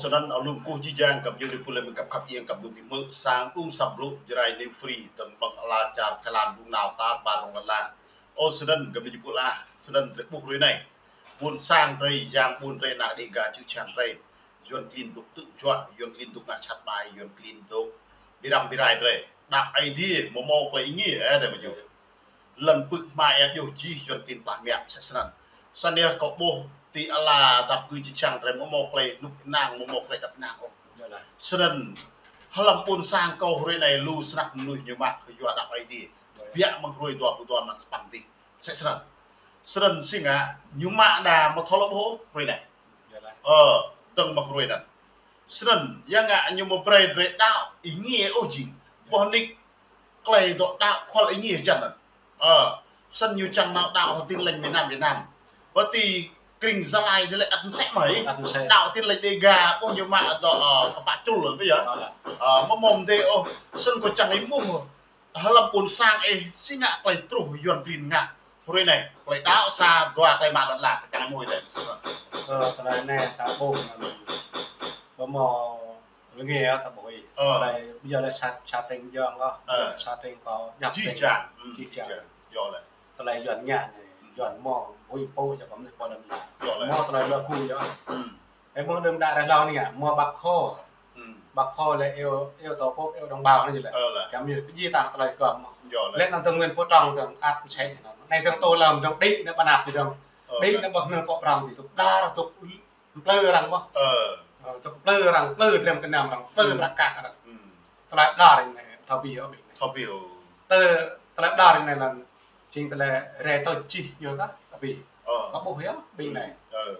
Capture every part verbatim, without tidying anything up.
Snăn alum kơkuh jih jang găp djuê pô lĕ mơ̆ng găp khăp iêng găp djuê mơ̆ng sang đung săp blŭ Jrai New Free tơ̆ng ƀơ̆ng ala čar Thái Lan đung nao tar ƀar rŏng lăn la. Ơ snăn găp djuê pô lah, snăn drei ƀuh hruê anei. Ƀuôn sang drei, yang ƀuôn drei, ană Đêga čư̆ čhiăng drei. Yuăn klin dôk tŭ juă, Yuăn klin dôk ngă jhat ƀai, Yuăn klin dôk bi răm bi rai drei. Đăp Aê Diê, mâo mâo klei êngiê, ơ, drei mơ̆ yơh. Lăn pưk hmua êa djuh jih Yuăn klin plah mă msĕ snăn. Snăn yơh kâo ƀuh ti ala dăp kơ čư̆ čhiăng drei mâo mâo klei nuk nang, mâo mâo klei đăp nang ôh. Snăn hlăm ƀuôn sang kâo hruê anei lu snăk mnuih ñu mă kơ yua đăp Aê Diê. Biă mơ̆ng hruê dua pluh dua mlan sapăn dih. Msĕ snăn. Snăn si ngă ñu mă đa mâo thâo lŏ ƀuh hruê anei. Ơ, dơ̆ng mơ̆ng hruê anăn. Snăn, ya ngă ñu mâo brei drei đăo êngiê ôh jing. Boh nik klei dŏ đăo khol êngiê jăn anăn. Ơ, snăn ñu čang nao đăo hŏ Tin Lành miền Nam Việt Nam. Bơ ti krĭng Gia Lai dih lĕ ăt msĕ mơh. Ăt msĕ. Đăo Tin Lành Đêga, ôh ñu mă dŏ, ơ, kpă čul anăn yơh. Ơ, mâo mâo mdê ôh, snăn kâo čang êmuh mơh. Hlăm ƀuôn sang ih, si ngă klei truh Yuăn klin ngă. Hruê anei, klei đăo sa, dua klei mă lăn la, kơ čang êmuh ih lĕ, msĕ snăn. Ơ, klei anei ta ƀuh, mâo mâo Lơ ngê á, ta ƀuh ih. Ơ. Lei, ƀiă lĕ sa, sa tring jŏng ôh. Ơ. Sa tring kâo jăk jih tring. Jang. Hmm, jih jih jang. Jang. Yơh lĕ. Tơlơi Yuăn ngă anei, Yuăn mâo, ƀuh ih pô jăk kơ mnuih pô đơ̆m đă. Yơh lĕ. Mâo tơlơi lŏ kơ yơh. Hmm. Ơ, mơ̆ng đơ̆m đă ră hlâo anei ngă, mâo Bác Hồ. Hmm. Bác Hồ lĕ iâu, iâu Tổ quốc, iâu đồng bào anei lĕ. Ơ lĕ. Kăm yơh, pơjing ta tơlơi kơ mâo. Yơh lĕ. Lĕ anăn tơ̆ng Nguyễn Phú Trọng tơ̆ng ăt msĕ anăn. Anei tơ̆ng Tô Lâm tơ̆ng đĭ anei ƀơi anăp tơ̆ng. Ơ, đĭ lĕ. Anei ƀơi anăp kơ prŏng ti tŭk dar, tŭk Mplư arăng mơh. Ơ. Ơ, tŭk mplư arăng, mplư drem kơnăm arăng, mplư prăk kăk arăng. Hmm. Tơlơi đar anei, thâo ƀuh ôh ƀing anei. Thâo ƀuh ôh. Tơ, tơlơi đar anei lĕ, jing tơlơi rai tơ jih ñu ta, ta ƀuh. Ơ. Kâo ƀuh yơh, ƀing anei. Ơ.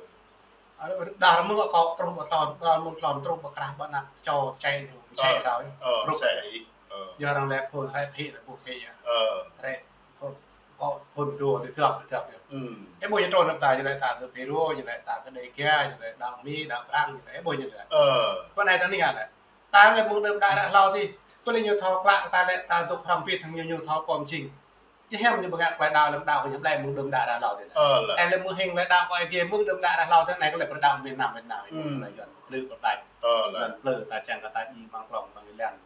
Ơ, đar mơ̆ng kâo truh ƀơi tlôn, đar mơ̆ng tlôn truh ƀơi krah ƀơi anăp, čô čai ñu, čai rao yơh. Ơ, rup čai. Ơ. Yơh arăng lĕ phun rai phĭ lĕ ƀuh phĭ yơh. Ơ. Rai Kâo, kâo phun dua, tơdrăp, tơdrăp yơh. Hmm. Ơ, ƀuh ñu trŭn ta, ñu lĕ ta kơ Phi Rô, ñu lĕ ta kơ Đêga, ñu lĕ đăo Mi, đăo Prăng, ñu lĕ, ơ, ƀuh ñu lĕ. Ơ. Pơ anei ta ning ngă lĕ. Ta lĕ mơ̆ng đơ̆m đă ră hlâo dih. Pơ lĕ ñu thâo klă kơ ta lĕ ta dôk hrăm bit hăng ñu, ñu thâo pơm jing. Yơh hiam ñu ƀu ngă klei đăo lăm đăo kơ ñu ƀlĕ mơ̆ng đơ̆m đă ră hlâo dih. Ơ lĕ. Ơ lĕ mơ̆ng hing klei đăo kơ Aê Diê mơ̆ng đơ̆m đă ră hlâo dih, anei kơ lĕ pơrơđah miền Nam Việt Nam. Hmm. Klei Yuăn plư kơ ta. Ơ lĕ. Yuăn plư ta čang kơ ta djai măng klŏng măng lăng.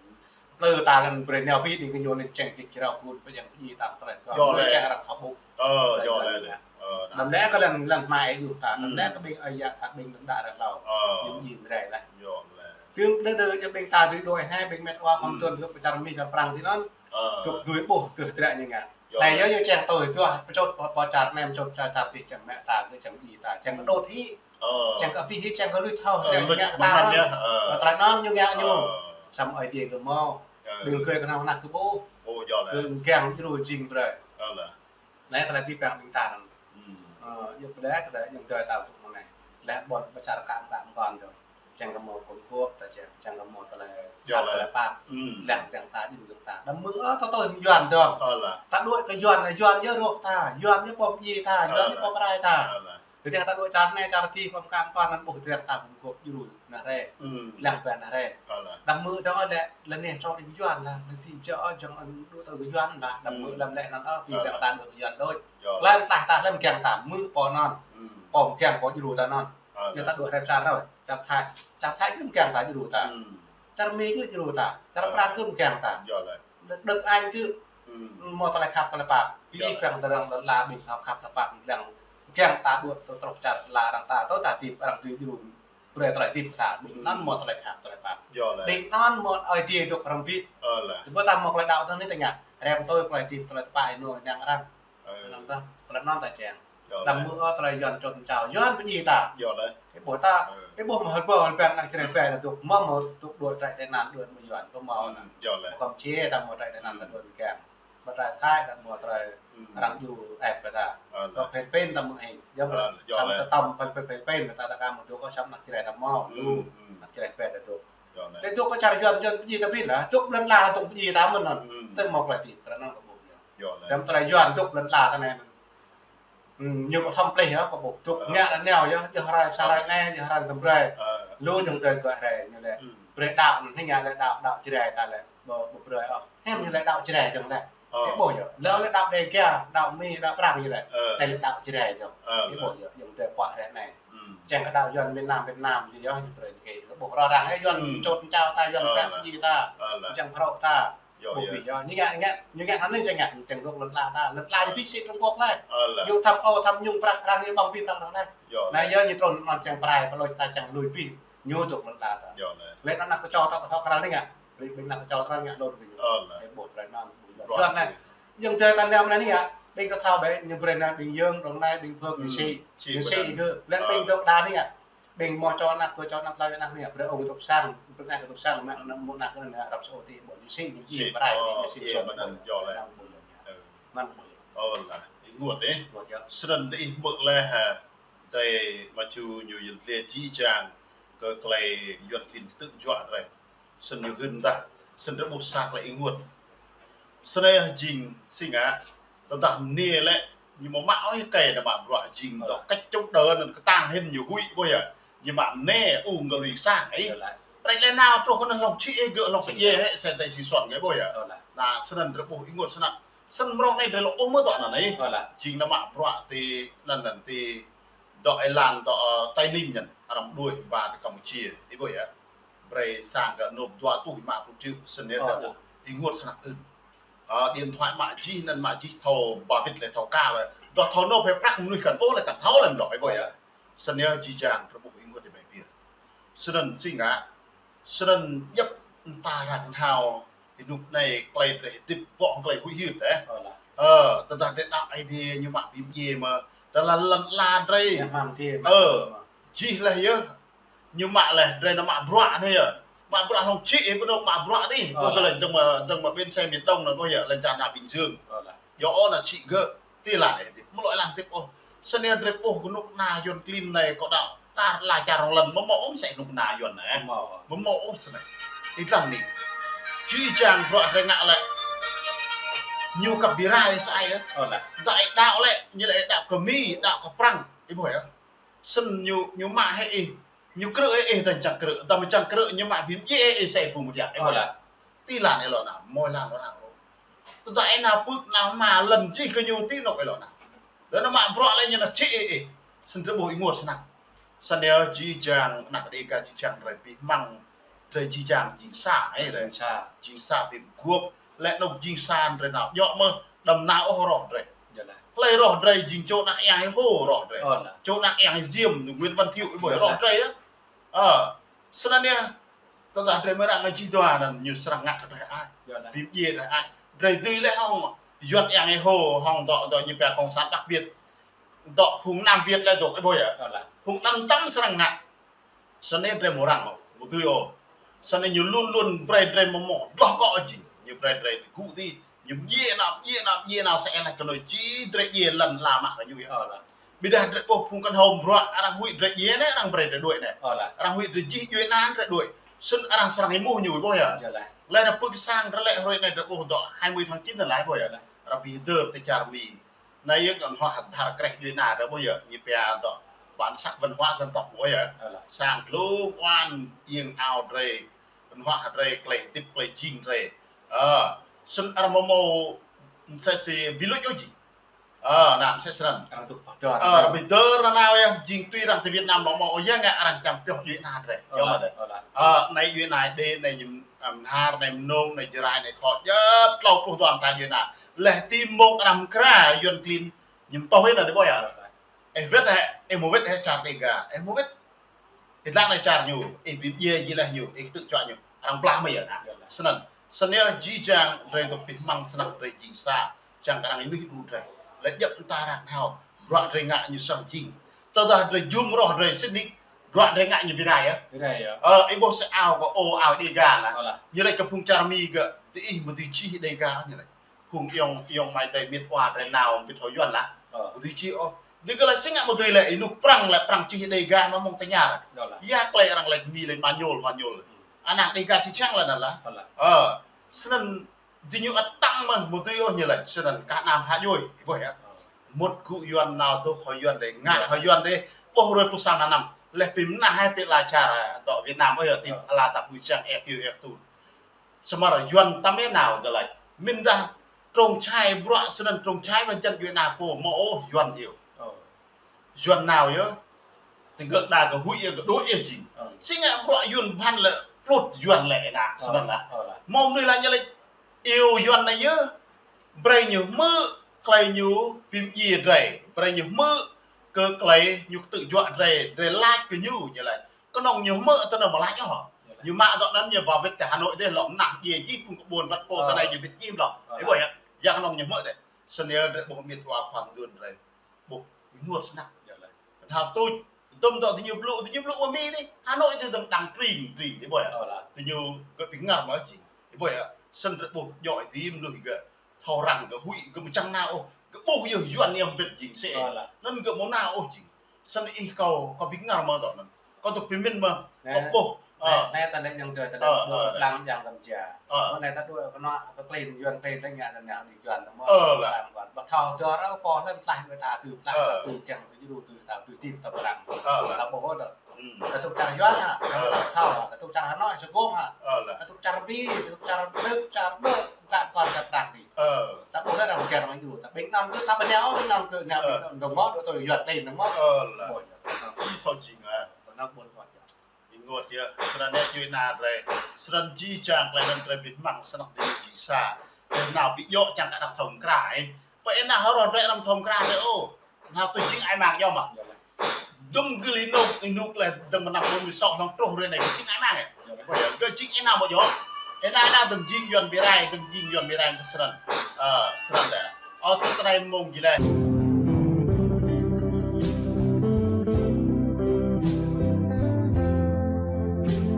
Plư ta lăng brei nao ƀĭ đĭng kơ ñu lăng čang čĭk črâo gun pơjing pơjing tam tơlơi kơ. Yơh lĕ. Čang arăng khŏ ƀuh. Ơ, yơh lĕ. Ơ, đăm lĕ kơ lăng, lăng hmua ih djuh ta. Đăm lĕ kơ ƀing ơi yă ta ƀing đơ̆m đă ră hlâo. Ơ. Ñu jing brei lĕ. Yơh lĕ. Tơ̆ng đơ đơ ñu ƀing ta dưi đuaĭ hĕ ƀing met wa khŏm tuăn kơ pơ čar Mi čar Prăng ti anŭn. Ơ. Dŏ dưi ƀuh tơ̆ hơdră ñu ngă. Yơh lĕ. Anei yơh ñu čang tui tuah pơčot pơ, pơ čar anei pơčot čar, čar tih čang mă ta, kơ čang djai ta, čang kơ đôč hĭ. Ơ. Čang kơ pih hĭ, čang kơ lui thâo, ơ, hơdră lui ngă ta mơ̆n. Yơh, ơ. Tơlơi anŭn ñu ngă ñu. Ơ. Samơ̆ Aê Diê kơ mâo. Ơ. Đing kơ kơ nao nă kơ ƀuh. Ơ, yơh lĕ. Kơ kiăng djru jing brei. Yơh lĕ. Anei tơlơi pih păng ƀing ta anŭn. Hmm. Ơ, yơh ƀiă lĕ kơ ta, ñu dơi ta tŭ mơ̆ng anei. Lĕ ƀôn ƀă čar kăm kăm kăn dơ̆ng. Čang kơ mâo kông kuôk ta čang, čang kơ mâo tơlơi, yơh lĕ, tơlơi pap. Hmm. Lĕ kiăng ta đĭng dơ̆ng ta. Đăm mơ̆, ơ, tơ tơ Yuăn dơ̆ng. Ơ lĕ. Ta đuaĭ kơ Yuăn, Yuăn yơh rŏk ta, Yuăn yơh pơm djai ta, Yuăn yơh pơm rai ta. Ơ lĕ. Tơdah ta đuaĭ čar anei čar dih pơm kăm kăn anŭn ƀuh drem ta pơm kuôk djru nă rai. Hmm. Lăng ƀĕ nă rai. Ơ lĕ. Đăm mơ̆ dơ̆ng lĕ, lĕ anei čô đĭng Yuăn lah, lĕ ti čô ơ jing anŭn đuaĭ tơ kơ Yuăn lah, đăm mơ̆ lăm lĕ anŭn ơ, pih păng ta đuaĭ kơ Yuăn đôč. Yơh lĕ. Lăm tah ta lăm kiăng ta mơ̆ pô anŭn. Hmm. Pô kiăng pô djru ta anŭn. Ơ lĕ. Yơh ta đuaĭ rai čar anŭn, čar Thái. Čar Thái kơ kiăng ta djru ta. Hmm. Čar Mi kơ djru ta. Čar Prăng kơ kiăng ta. Yơh lĕ. Đơ̆k, đơ̆k Anh kơ. Hmm. Mâo tơlơi khăp tơlơi pap. Yơh lĕ. Pih păng tơrăng đơ̆ng la ƀing thâo khăp thâo pap lăng. Kiăng ta đuaĭ tơ truh čar la arăng ta, tơ ta tip arăng tui djru. Brei tơlơi tip ta, ƀing anŭn mâo tơlơi khăp tơlơi pap. Yơh lĕ. Ƀing anŭn mâo Aê Diê dŏ hrăm bit. Ơ lĕ. Tơdah ta mâo tơlơi đăo tơ anei ta ngă. Rem tui tơlơi tip tơlơi tơpă ih nô năng arăng. Ơ. Anŭn tơ, tơlơi anŭn ta čang. Yơh lĕ. Đăm mơ̆ ơ tơlơi Yuăn čŏt čao, Yuăn pơjing ta. Yơh lĕ. Ih ƀuh ta, ơ, ih ƀuh mơ̆ hơbơi hơbăn ană Jrai ƀĕ ta dŏ, mâo mâo dŏ đuaĭ trại tị nạn đuaĭ mơ̆ng Yuăn, kơ mâo. Hmm, yơh lĕ. Kơ mơ̆ čê ta mâo trại tị nạn ta đuaĭ mơ̆ng kiăng. Ƀơi trại Thái ta mâo trại, hmm, arăng djru ĕp kơ ta. Ơ, lĕ. Kơ Philippin ta mơ̆ hing. Yơh, ơ, lĕ, yơh, samơ̆ lĕ. Ta tăm Phil-, Phil-, Philippin ta ta kăm mơ̆ dŏ kơ samơ̆ ană Jrai ta mâo. Hmm, lu, hmm. Ană Jrai ƀĕ ta dŏ. Yơh, lĕ. Lĕ dŏ kơ čar Yuăn, Yuăn pơjing ta ƀĭ lah. Dŏ ƀlŏn la dŏ pơjing ta mơ̆n anŭn. Hmm. Tơ̆ng mâo klei tip, tơlơi anŭn kơ ƀuh yơh. Yơh, lĕ. Tơ̆ng tơlơi Yuăn dŏ ƀlŏn la ta anai. Hmm, ñu ƀu thâo plih yơh, kơ ƀuh. Dŏ, ơ, ngă ră nao yơh, yơh rai sa rai anai, yơh rai tơm brei. Ơ. Lu, hmm, ñu brei gơ̆ rai, ñu lĕ. Hmm. Brei đăo, hing ngă lĕ đăo, đăo Jrai ta lĕ. Ƀu, ƀu brei ôh. Hiam ñu lĕ đăo Jrai dơ̆ng lĕ. Ơ. Ih ƀuh yơh. Lĕ lĕ đăo Đêga, đăo Mi, đăo Prăng ñu lĕ. Ơ. Anei lĕ đăo Jrai dơ̆ng. Ơ. Ih ƀuh yơh, yơh tơlơi pơhiăp anai. Hmm. Čang kơ đăo Yuăn miền Nam, Việt Nam ñu yơh, ñu brei kơ. Ƀuh rŏ răng hĕ Yuan, hmm, čôt čao ta, Yuan, ơ, pek lah, ji ta, ơ, lah, čang phrâo ta. Yơh, ƀuh, yơh, pi yơh. Ñu ngă, ñu ngă, ñu ngă hăng anai čang ngă, čang rŏk lŏn ala ta. Lŏn ala, ơ, ñu ƀu sĭ Trung Quốc laih. Ơ, lah. Ñu tham ô, tham nhũng prăk arăng, ñu ƀơ̆ng ƀing arăng anai. Yơh, nah, lah, yơh ñu trŭn mơ̆n čang prai, pơlôč ta čang lui ƀing ñu dŏ lŏn ala ta. Yơh, lah. Lĕ ană kơčô ta pơthâo krăn anai ngă. Lĕ ƀing ană kơčô ta ngă đôč ƀing ñu. Ơ, lah. Ơ, ƀuh, tơlơi anŭn, ƀuh, yơh. Yơh, anai. Yang tơ ta anai anai ngă. Ƀing ta thâo ƀĕ, ñu brơi anai ƀing Yơ̆ng, rŏng anai, ƀing Phước, ñu, hmm, sĭ. Sĭ, ñu sĭ, ơ, kơ. Lĕ, ơ, ƀing dŏ đa anai ngă. Ƀing mơ̆ čô ană kơ čô ană tơlơi ană anai, brơi ong tŭp sang, brơi ană tŭp sang, mă, mă, mă ană kơ ană Arab Saudi, ƀuh ñu sĭ, ñu sĭ, ih, brơi, ơ, ñu sĭ, ih, sĭ, mơ̆n anŭn, yơh, lĕ. Anŭn ƀuh yơh. Ơ. Anŭn ƀuh yơh. Ơ, lah, ih ăt, ih. Ƀuh yơh. Snăn tơ ih hmư̆ leh, ha, tơ mă ču ñu yơh lĕ ji čang, kơ tơlơi Yuan klin tơ̆ juă tơlơi. Snăn ñu hưn tah, snăn drei ƀuh sa tơlơi ih ăt. Snăn jing si ngă, tơdah mơnê lĕ, ñu mơ̆ mă ôh kơ ană mă bruă jing dŏ, ơ, cách chống đỡ anŭn kơtang hĭn ñu huĭ ƀuh yơh. Ñu mă mơnê ung gơ̆ lui sang, ih. Ơ, lah. Prek lĕ nao truh kơ anŭn hlŏng čih ih gơ̆ hlŏng pơdjai hĕ, sĕ tơ si suan gơ̆ ƀuh yơh. Ơ, lah. Nah, snăn drei ƀuh ih ăt snăk. Snăn mrâo anai drei lŏ ƀuh mơ̆ dŏ anŭn, ih. Ơ, lah. Jing ană mă bruă ti anŭn anŭn ti dŏ êlan dŏ, ơ, Tây Ninh anŭn, arăng đuaĭ ba ti Campuchia, ih ƀuh yơh. Brơi sang gơ̆ nộp dua tuh êma pluh triệu, snăn, ơ, lah, ih ăt snăk ưn. Ơ, điện thoại mă jih anŭn mă jih thâo ba wĭt lĕ thâo ka lĕ. Dŏ thâo nộp hĕ prăk mơnuih kăn ôh lĕ kăn thâo lĕ dŏ, ih ƀuh yơh. Snăn yơh ji čang drei ƀuh ih ăt dĭ ƀai pir. Snăn si ngă, snăn djŏp mơta arăng hao, ih ăt anai tơlơi drei hơdip ƀô̆ tơlơi huĭ hyưt, ơ. Ơ, lah. Ơ, tơdah drei đaŏ Aê Diê ñu mă bi mdjiê mơ̆, tơdah lŏn ala drei. Ñu mă mơ̆ tih, ơ, mă mơ̆. Jih leh yơh, ñu mă leh, drei ană mă bruă anai yơh. Mă bruă hlŏng čih, ih ƀu dŏ mă bruă tih. Ơ, ƀuh, lah, tơlơi dơ̆ng mơ̆, dơ̆ng mơ̆ bến xe miền Đông anŭn ƀuh yơh, lŏn čar ană Bình Dương. Ơ, lah. Yơh, ơ, ană čih gơ̆, ti lăn ih hơdip, mơ̆ lŏ lăn hơdip ôh. Snăn drei ƀuh kơ anŭn ană Yuan klin anai kơ đaŏ, tar la čar rŏng lăn, mơ̆ mơ̆ ôh mơsĕ anŭn ană Yuan anai. Mơ̆. Mơ̆ mơ̆ ôh snăn. Ih lăng anai. Ji čang bruă drei ngă lĕ. Ñu kăp bi rai sa ai, ơ. Ơ, lah. Dai đaŏ lĕ, ñu lĕ đaŏ kơ Mi, đaŏ kơ Prăng, ih ƀuh yơh. Snăn ñu, ñu mă hĕ ih, ñu krư̆ hĕ ih, tơdah čang krư̆, tơdah mơ̆ čang krư̆, ñu mă bi mdjiê hĕ ih sa ai pô mơ̆ diă, ih ƀuh yơh. Ơ, lah. Ti lăn ih lŏ nao, mơ̆ lăn lŏ nao. Tơdah ih nao pưk nao hma lŏn jih kơ ñu ti anŏ ih lŏ nao. Tơdah ană mă bruă lĕ ñu nao čih ih, ih. Snăn drei ƀuh ih ăt snăk. Snăn yơh ji čang, ană Dêga ji čang drei bi hmăng, drei ji čang jing sa, ih, drei. Jing sa. Jing sa bi mguôp, lĕ anŭn jing sa drei nao djŏ mơ̆, đăm nao ôh roh drei. Yơh, lah. Hlơi roh drei jing čô ană Yang Êhô roh drei. Ơ, lah. Čô ană Yang Diêm, Nguyễn Văn Thiệu, ih ƀuh, yơh, roh, lah, drei yơh. Ơ, snăn yơh, tơdah drei mơ̆ arăng ngă jih dua anŭn ñu srăng ngă kơ drei ai. Yơh, lah. Bi mdjiê drei ai. Drei dưi lĕ hŏng Yuan Yang Êhô, hŏng dŏ, dŏ ñu pia Cộng sản Bắc Việt. Dŏ phung Nam Việt lĕ dŏ, ih ƀuh yơh. Yơh, lah. Phung anŭn tăm srăng ngă. Snăn drei mơ̆ arăng mơ̆, ƀu dưi ôh. Snăn ñu luôn luôn brơi drei mơ̆ mơ̆, dlŏh kơ jing. Ñu brơi drei tơgŭ tih. Ñu mdjiê nao, mdjiê nao, mdjiê nao, sa ai leh kơ anŭn či drei djiê lăn ala mă kơ ñu yơh. Ơ, lah. Ƀiădah drei ƀuh phung kơnhâo bruă, arăng huĭ drei djiê anai, arăng brơi drei đuaĭ anai. Ơ, lah. Arăng huĭ drei jih djuai anăn drei đuaĭ. Snăn arăng srăng êmuh ñu, ih ƀuh yơh. Yơh, lah. Leh anŭn pưk sang drei lĕ hrơi anai drei ƀuh dŏ hai mươi tháng chín anŭn lah, ih ƀuh yơh. Yơh, lah. Arăng bi hơdơr tơ čar Mi. Anai yơh kơ anŭn hŏ hơdơr kreh djuai anăn drei ƀuh yơh, ñu pia dŏ bản sắc văn hóa dân tộc ƀuh yơh. Ơ, lah. Sang dlông oan iêng ao drei, văn hóa drei, tơlơi hơdip tơlơi jing drei. Ơ, snăn arăng mơ̆ mơ̆ mơsĕ si bi luč ôh jing. Ơ, anăm mơsĕ snăn. Arăng tŭ pơdơr. Ơ, arăng bi dơr nanao yơh, jing tui arăng tơ Việt Nam mơ̆ mơ̆ ôh yơh ngă arăng čang pioh djuai anăn drei. Ơ, yơh, lah, mă tơ. Ơ, lah. Ơ, anai djuai anăn Êđê, anai Mơnhar, anai Mnông, anai Jrai, anai Kho, djŏp tlâo pluh dua mơta djuai anăn. Leh ti mông arăng mơkra Yuan klin, ñu mơtuh hĭ anŭn ih ƀuh yơh. Ơ, lah. Ih wĭt hĕ, ih mơ̆ wĭt hĕ čar Dêga, ih mơ̆ wĭt. Ih lăng anai čar ñu, ih bi mdjiê jih leh ñu, ih tơ̆ čuă ñu. Arăng blah mơ̆ yơh anŭn. Yơh, lah. Snăn. Snăn yơh ji čang drei tơ̆ bi hmăng snăk drei jing sa, čang kơ arăng ênưih đru drei. Lĕ djŏp mơta arăng hao, bruă drei ngă ñu srăng jing. Tơdah drei jum roh drei sĭt nik, bruă drei ngă ñu bi rai yơh. Bi rai yơh. Ơ, ih ƀuh sa ao kơ ơ ao Dêga lah. Ơ, lah. Ñu laĭ kơ phung čar Mi gơ̆, diih mơ̆ dưi čih Dêga ñu laĭ. Phung ayŏng, ayŏng amai adơi miêt wa drei nao, miêt hŏ Yuan lah. Ơ. Mơ̆ dưi čih ôh. Dih kơ laĭ si ngă mơ̆ dưi lĕ, ih ƀuh Prăng lĕ, Prăng čih Dêga mơ̆ mơ̆ng tơña. Yơh, lah. Yua tơlơi arăng laĭ Mi laĭ Manyol, Manyol. Ană Dêga či čang lĕ anŭn lah. Yơh, lah. Ơ, snăn diñu ăt tăng mơ̆ mơ̆ dưi ôh ñu laĭ, snăn kah anăm hă djuai, ih ƀuh yơh. Ơ. Mŭt gŭ Yuan nao dŏ hŏ Yuan dih, ngă, yơh, hŏ Yuan dih, ƀuh hrơi pluh sa mơnam. Leh bi mơnah hĕ ti ala čar, dŏ Việt Nam, ơ yơh, ti, yơh, ala ta pui čang, ơ, piu, ơ, tŭ. Samơ̆ Yuan tăm yơh nao dơlai. Mĭn dah trông čhai bruă snăn trông čhai wah jăn djuai anăn pô mơ̆ ôh Yuan yơh. Ơ. Yuan nao yơh. Tơgơ̆ đa kơ huĭ yơh kơ đuaĭ yơh jing. Ơ. Sĭt ngă bruă Yuan bơhan lĕ, plut Yuan lĕ ih ngă, ơ, snăn lah. Ơ lah. Mơ̆ng anai lah ñu lĕ, iâu Yuan anai yơh, brơi ñu hmư̆ tơlơi ñu bi mdjiê drei, brơi ñu hmư̆ kơ tơlơi ñu ktư̆ juă drei, drei lač kơ ñu, ñu lač. Kơnơ̆ng ñu hmư̆ tơnơ̆ng mơ̆ lač ôh. Ñu lač. Ñu mă dŏ anŭn ñu ba wĭt tơ Hà Nội dih lŏ mơnah djiê jih phung kơ ƀuôn wăt pô, ơ, tơ anai ñu wĭt jih mơ̆ lŏ. Ơ. Ih ƀuh yơh, yang kơnơ̆ng ñu hmư̆ dih. Snăn yơh drei ƀuh mĭt wa khua mduôn drei. Ƀuh, ƀing mơnuih snăk. Ơ lah. Kơnhal tuč, dŭm dŏ diñu blŭ, diñu blŭ ƀơi Mi dih. Hà Nội dih dơ̆ng đang tring, tring, ih ƀuh yơh. Ơ lah. Diñu gơ̆ ƀing ngă mơ̆ jing. Ih ƀuh yơh. Snăn drei ƀuh djŏ ih dih mơnuih gơ̆ thâo răng gơ̆ huĭ gơ̆ mơčang nao ôh. Gơ̆ ƀuh yơh Yuan ñu ƀĭt jing sĭ. Ơ lah. Anŭn gơ̆ mơ̆ nao ôh jing. Snăn ih kâo, kâo ƀing ngă mơ̆ dŏ anŭn. Kâo dŏ pơmĭn mơ̆. Anai, kâo ƀuh. Anai, anai ta anai yang drei ta anai, ơ, ƀuh, ơ, tlang yang Kampuchia. Ơ. Anai ta đuaĭ kơ anai, ta klin Yuan klin ta ngă ta anai dĭ Yuan ta mơ̆. Ơ lah. Tlang Yuan. Ƀu thâo dơr ôh, pô lĕ mơtlaih kơ ta tui mơtlaih, ơ, ta tui kiăng ta djru tui ta tui tip ta prang. Ơ lah. Ta ƀuh ôh dơ̆. Hmm. Kơtŭk čar Yuan hă? Ơ. Thâo hă? Kơtŭk čar Hà Nội Sài Gòn hă? Ơ lah. Kơtŭk čar Bi, kơtŭk čar Đức, čar Đức, ta kuan ta prang dih. Ơ. Ta ƀuh lĕ arăng kiăng arăng djru. Ta ƀing anŭn kơ ta ƀu nao, ƀing anŭn kơ nao, ơ, ƀing anŭn dơ̆ng mơ̆, dŏ tui Yuan klin dơ̆ng mơ̆. Ơ lah. Ƀuh yơh. Ih thâo jing hă? Ƀu nao ƀôn ƀôn yơh. Ih ngă yơh, snăn anai djuai ania drei. Snăn jih jang tơlơi anŭn drei ƀu hmăng snăk dih jih sa. Drei nao ƀu djơ̆ čang kơ ană thâo mơkra ih. Pơ ih nao hơrô drei anăm thâo mơkra drei ôh. Nao tui jing ai mang yơh mơ̆. Dŭm gơ̆ li nuk, li nuk lĕ dơ̆ng mơnam ƀôn mi sŏ hlŏng truh rê anai gơ̆ jing ai mang yơh. Ƀuh yơh, gơ̆ jing ih nao ƀu djơ̆. Ih nao, ih nao dơ̆ng jing Yuan bi rai, dơ̆ng jing Yuan bi rai mơ̆ snăn. Ơ, snăn dih. Ơ, snăn tơlơi mơ̆ng jih lĕ.